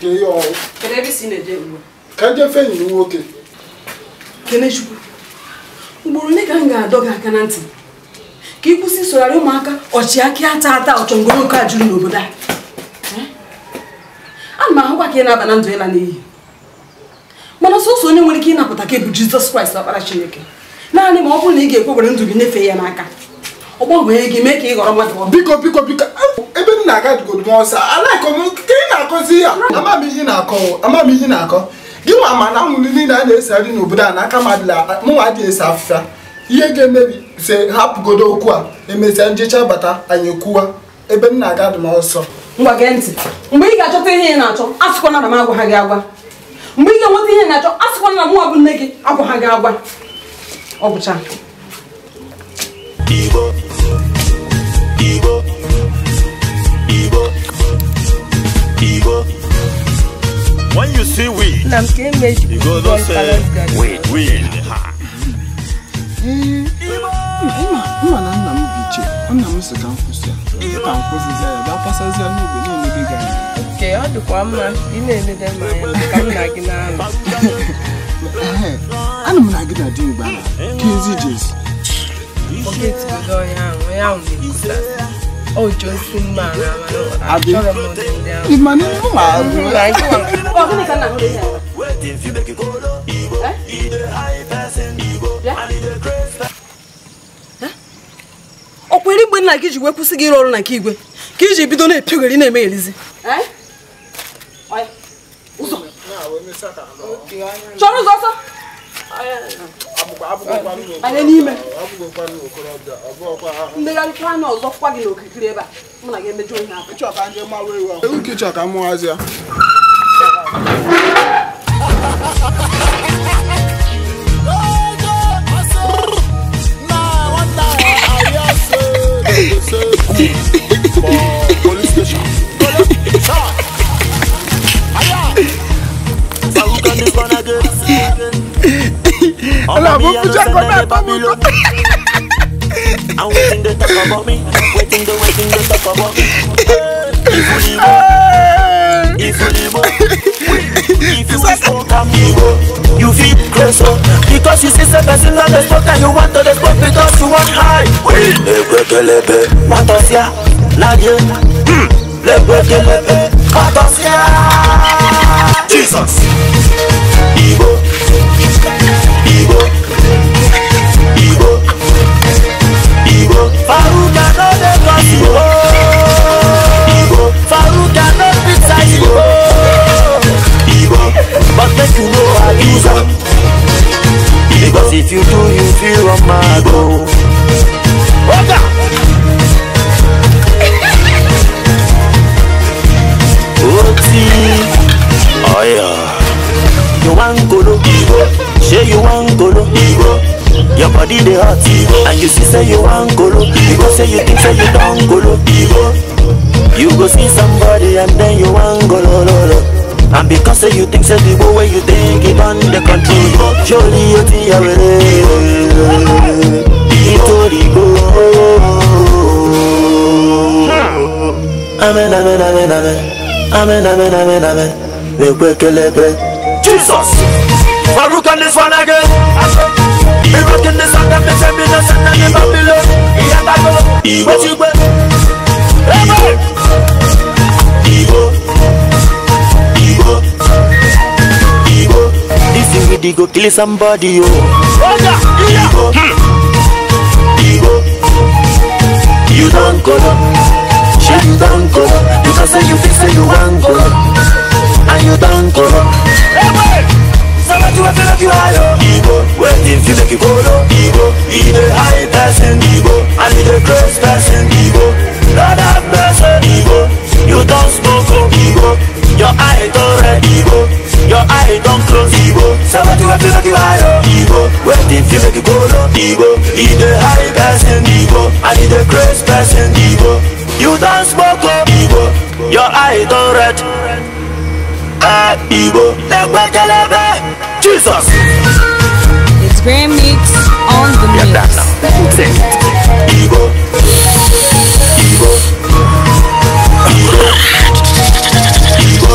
Kedu ebe isi na-eje ugbu a? Ka nje fe enyi m nwoke. Kenechukwu, ugboro ole ka m ga-adọ gị aka na ntị ka ị kwụsị isogharị ụmụaka ọchịakị ata ata ọchọngoro a juru n'obodo a? Ana m ahụkwa ka ị na-aba na ndụ ịla n'iyi, mana sọsọ onye nwere ike ịnapụta ka bụ Jizọs Kraịst ọkpara Chineke, naanị ma ọ bụrụ na ị ga-ekwe were ndụ gị nyefee ya n'aka, ọ gbanwee gị mee ka ị ghọrọ mmadụ. Biko biko biko, ebe m na-aga dịgodu m ọsọ alaikọ m ka ị na-akọzi ya. Ama m ihe na-akọ, ama m ihe na-akọ gị nwa, ma na anwụrụ niile a na-esegharị n'obodo a n'aka m adịla mụnwa adịghị ese afịfịa. Ihe ga-emebi se hapụgodo okwu a, emesịa njecha bata anyị ekwuwa. Ebe m na-aga dị m ọsọ. Ngwa gee ntị, mgbe ị ga-achọta ihe ị na-achọ asịkwana na m agwa ha gị agwa. Mgbe ị ga-enweta ihe ị na-achọ asịkwana na mụnwa bụ nne gị agwa ha gị agwa. Ọ gwụcha. Igbo, Igbo, Igbo, Igbo. When you see we, you go don't say we win. Mma na nna m bụ iche, nna m sị ka m kwụsị ya, ka m kwụsịzi ya, bịa pasazi ya n'ogbe na-emebe gị anya. Oke, ọ dịkwa mma ị na-emede m anya ka m na gị na-alụ. Ana m na gị na di ugbu a, ka ezi jezi. Forget onye ahụ, onye ahụ na-ekwusasị. Ọ Johnson man, achọrọ m ụdị ndị ahụ. Ọ gịnị ka nna hụrụ ihe a? Ọ kwere igbe nna gị ji wee kwụsị gị ịrụ ọrụ na nke igwe ka iji bido na-epiogheri na-emegherizi. Chọrọ ụzọ ọsọ. Banye n'ime. Ndegharịkwa anya ọzọ kwa gị n'okirikiri ebe a, mụ na gị emejọ ihe ahụ. Ịchọ ka mụ hazie. Police station. I'm waiting to talk about me. Waiting to talk about me. If you smoke and you feel closer because you see the person on the smoke and you want to the smoke because you want high. Jesus. Igbo, Igbo, Igbo, Igbo. Faruka no dey cause Igbo. Igbo, Faruka no fit size Igbo. Igbo, but make you no abuse am, because if you do, you feel run mad o. Oga. Oti, oh yeah. You want golo, Igbo. Say you want golo, Igbo. Your body dey hot, Igbo. And you see say you want golo, Igbo. Say you think say you don't golo, Igbo. You go see somebody and then you want golo, lolo. And because say you think say the way you think it on the control, Igbo. Surely you think you will, Igbo. Amen, amen, amen, amen. Amen, amen, amen, amen. Jesus! Farouk on this one again. He rocking this one, them say me no send them Babylon. He had a go. What you go? Igbo, Igbo, Igbo. This is where they go kill somebody, oh. Igbo, Igbo. You don't go, you don't go. Because say you feel say you want go, and you don't go. So what you want to make you high, Igbo. Waiting to make you go low, Igbo. He the high person, Igbo. And he the close person, Igbo. Lord have mercy, Igbo. You don't smoke, Igbo. Your eye don't red, Igbo. Your eye don't close, Igbo. So what you want to make you high, Igbo. Waiting to make you go low, Igbo. He the high person, Igbo. And he the close person, Igbo. You don't smoke, Igbo. Your eye don't red. Igbo. Jesus. It's Grand Mix on the mix. Igbo, Igbo, Igbo, Igbo.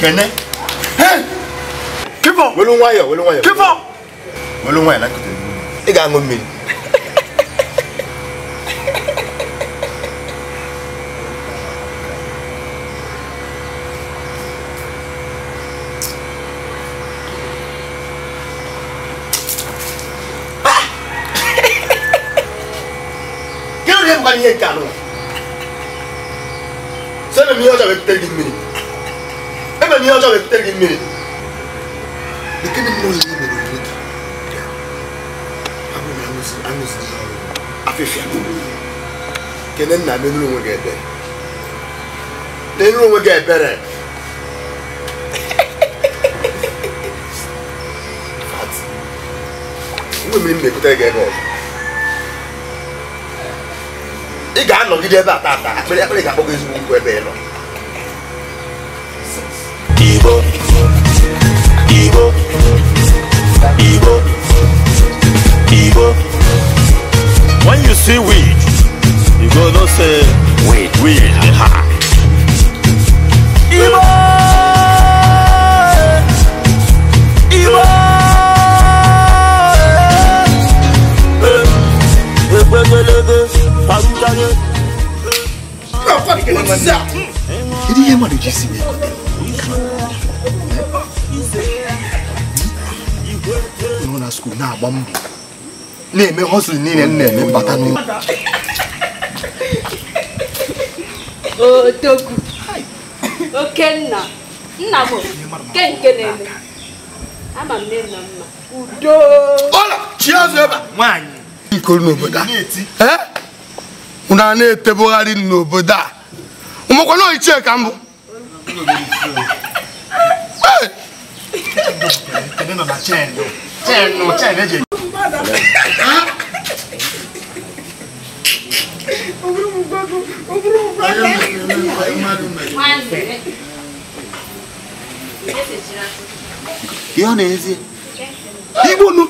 Kene. Hey! Kifo! Welu nwayọ, welu nwayọ. Kifo! Welu nwayọ na nkịtị. Ị ga-aṅụ mmiri. Ihe nke anụ sị na ihe ọjọọ wepụtere gị mmiri ebe na ihe ọjọọ wepụtere gị mmiri ekene mmiri ihe mere onwe gị abụ na aṅụziri ihe ọrụ afịfịa kene nna m enuru onwe gị ebere na-enuru onwe gị ebere nwe mmiri m na-ekutere gị ebe ọzọ ị ga-anọgide ebe a tata akpịrị akpịrị ga-akpọ gị ezigbo nkụ ebe ị nọ. Igbo Igbo Igbo Igbo. When you see weed, you go no say weed, weed dey high. Igbo Igbo Kedu ihe mmadụ ji si wee gote nọ na skuul na-agba mbọ na-eme hustle niile m na-eme mbata n'ụlọ. Odogwu Okenna nna m nke nke na-eme ama m nne mma udo ọla chi azụ ebe a nwaanyị ikoro n'obodo a unu a na-etebogharị n'obodo a ụmụkwa na ichie ka mbụ ihe ọ na-ezie igbo nụ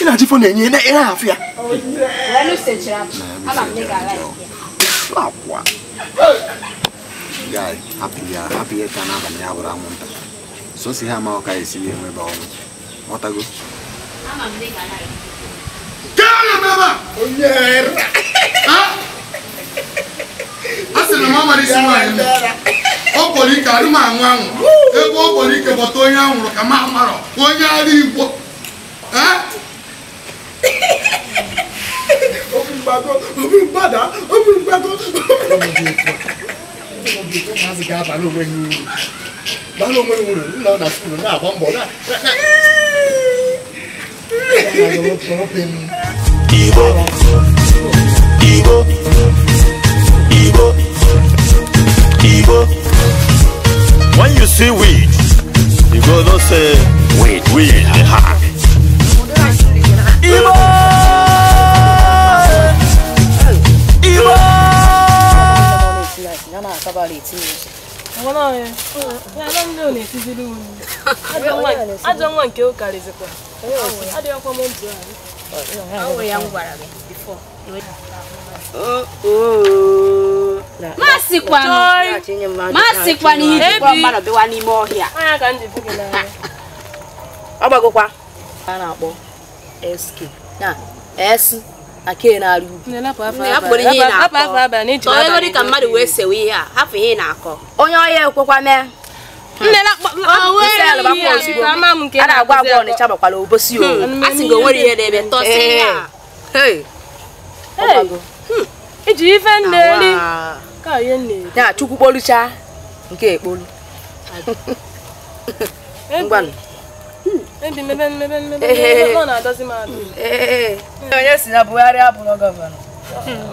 ị na-achị fọ na-enye ị na-afụ ya Guy, happy ya ka n'abalị ya bụrụ anwụnta so si ha ama ka esi enwe ebe ọnwụ ghọtago. A sị na m amara isi nwaanyị ọ kpọrọ ike arị m anwụ anwụ ebe ọ kpọrọ ike bọta onye anwụrụ ka m amarọ onye ara igbo. Igbo Igbo Igbo Igbo. When you see weed, you go no say weed, weed dey high. Igbo Igbo. Ajọ nwa nke ụkarịzikwa adịghịkwa m ntụ ahụ ya m gwara gị before. Masịkwa n'ihe ijikwa mmadụ bịwa n'ime ọhịa. Anya ka m ji fụ gị n'anya. Ọ gbagokwa a na-akpọ SK na S na K na-arị ugwu. Tọọ ka mmadụ wee sewe ihe a hapụ ihe ị na-akọ. Onye ọhịa ekwekwa mee. A na-agwa agwa Ọnịcha gbakwara obosi o. A sị gị o nwere ihe na-eme tọsị ihe a. Iji ife nne-eri ka ihe nne-eri. Ya Chukwu kpolucha nke ekpolu. Ngwanụ. Ebi mebe mebe mebe ọ na-adọzi m adọ. Onye si na Buhari abụrụ gọvanọ.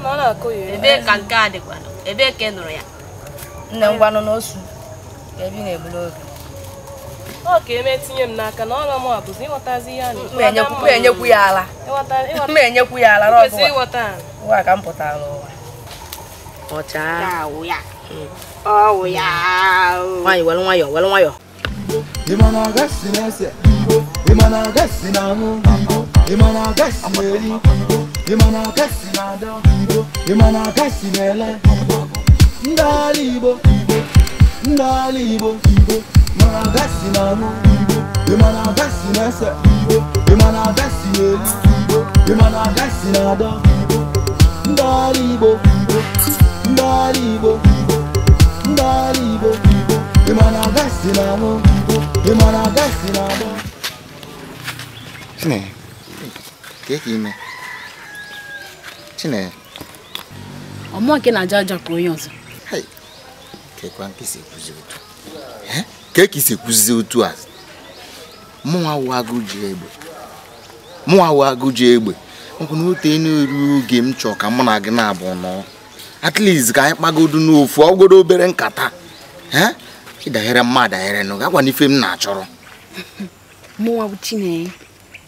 Ọ na-akụ ya. Ebee ka nke a dịkwanụ? Ebee ka ị nụrụ ya? Nne ngwanụ n'osu. Ebe ị na-ebulu oge. Ọ ka eme tinye m n'aka na ọrụ m abụzi ịghọtazi ihe a na-ekwu. M enyekwu ya ala. M enyekwu ya ala n'ọgụ. Kwesị ịghọta. Ụwa ka m pụtara n'ụwa. Ọcha. Ọwụ ya. Nwaanyị were nwayọọ were nwayọọ. Ndị ala Igbo, ndị ala Igbo, Chineye, ka ime. Chineye. Ọmọ nke na-aja aja ka onye ọzọ. Hey. Kekwa nke si ekwuzi otu. Eh? Ka esi ekwuzi otu a? Mụnwa wụ agụ ji egbe. Mụnwa wụ agụ ji egbe. Nkwu na ote na-eru oge m chọọ ka mụ na gị na-abụ nọ. At least ka anyị kpagodu n'ofu ọgọdọ obere nkata. Eh? Ịdahere mma adahere nụ. Gakwa n'ife m na-achọrọ. Mụnwa bụ Chineye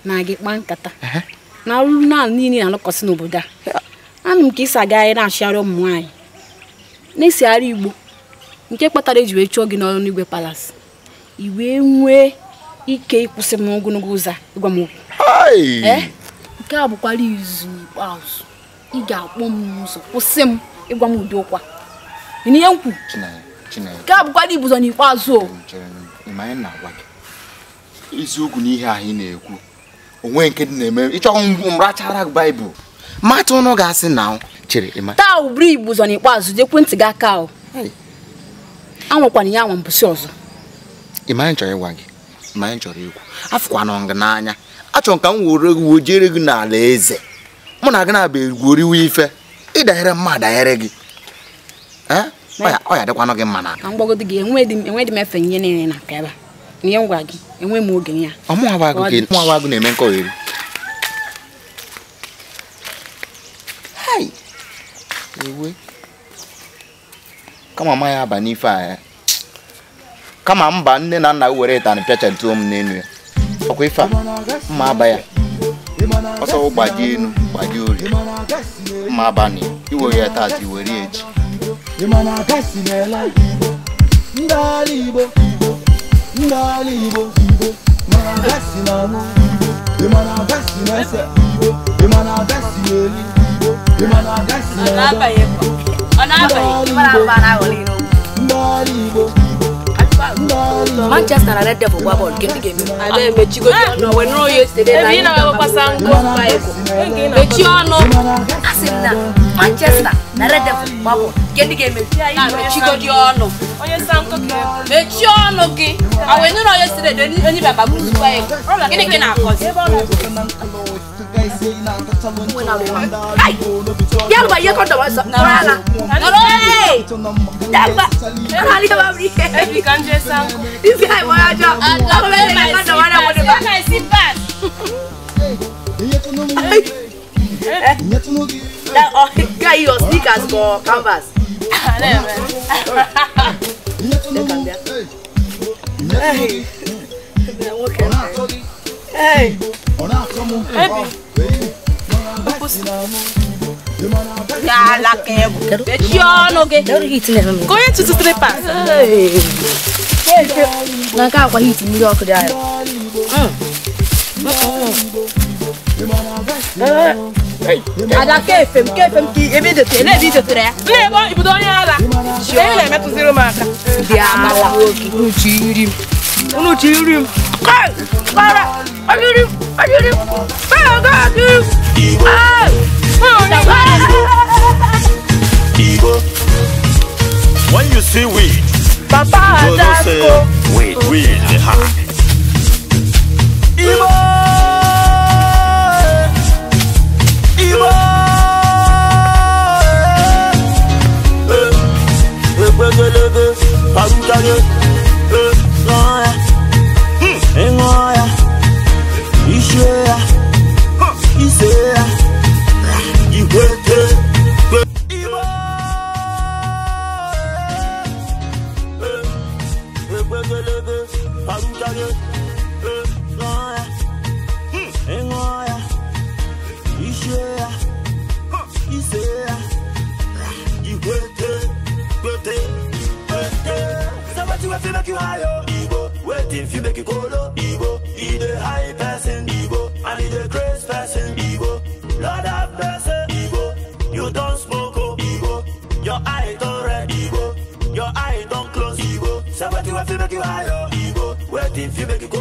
na gị kpaa nkata. Na ọrụ na niile na-alụkọsị n'obodo a. Anụ m ka isi aga na-achịgharị ụmụ nwaanyị. Na-esigharị Igbo. Nke kpatara eji wee chụọ gị n'ọrụ n'Igwe Palace. I wee nwee ike ịkwụsị m n'ogologo ụzọ a ịgwa m okwu. Nke a bụkwara izu ikpeazụ. Ị ga-akpọ m n'ụzọ kwụsị m ịgwa m ụdị okwu a. Ị n'ihe m kwu? Nke a bụkwara ibuzo n'ikpeazụ o. Eziokwu n'ihe ahụ ị na-ekwu. Onwe nke dị na-eme ịchọ mrachara Baịbụl. Mmatụ ụnụ ga-asị na chere ịma. Taa ụbụrụ ibuzo n'ikpeazụ ji ekwentị gị aka o. Anwakwana ya anwa mbụsị ọzọ. Ịma anyị chọrọ ịgwa gị. Ịma anyị chọrọ ikwu. Afụkwana gị n'anya. Achọrọ ka m were gị wojere gị n'ala eze. Mụ na gị na-abịa egworiwe ife. Ịdahere mma adahere gị. Ọ ya dịkwanụ gị mma na. Ka m gwagodu gị enwe dị m efe ihe niile na aka ebe a. Ihe m gwa gị enwe m oge ya. Ọmụ agụ na-eme nkọgheri. Hai! Ewe. Kama ma ya aba n'ife a. Kama mba nne na nna were ịtanị pịachantuo m n'enu ya. Ọkwa ife a mma aba ya. Ọsọ gbaji enu gbaji ori. Mma aba na iwere ya taata iwere ya echi. Manchester na Red Devil gba bọọlụ nke ndị ga-eme. Ada emechigo ọnụ wee nụrụ ya yesterday na anyị mechie ọnụ. Asị m na Manchester na Red Devil gba bọọlụ nke ndị ga-eme. Mechigodi ọnụ. Mechie ọnụ gị. A wee nụrụ ya yesterday na onye baba bụ Super Eagles. Gịnị ka ị na-akọzi? Ai! Yalba ye kondo wazo. Nala. Nala. Yalba. Nala ba bri. Ebi kan je sam. This guy wa jo. Kondo wana mo de ba. That oh guy your sneakers for canvas. Hey. Hey. Go into the 3 pass. Na ka akwa hit mmiri ọkụ dị anya. Ada kefem ki ebe dotere na ebe dotere ya. Nne bo ibudo onye ala. Onye na-emetụziri m aka. Dị amala oge unu ji iri m. Kai! Para! Ajiri! Ajiri! Ga ga. Ah! Igbo. When you see weed, Papa you go say, weed, weed, the high. Igbo! Igbo! Waiting for make you colo Igbo, he the high person Igbo, and he the crazy person Igbo. Lord have mercy Igbo, you don't smoke oh Igbo, your eye don't red Igbo, your eye don't close Igbo. So what you want to make you high oh Igbo. If you make it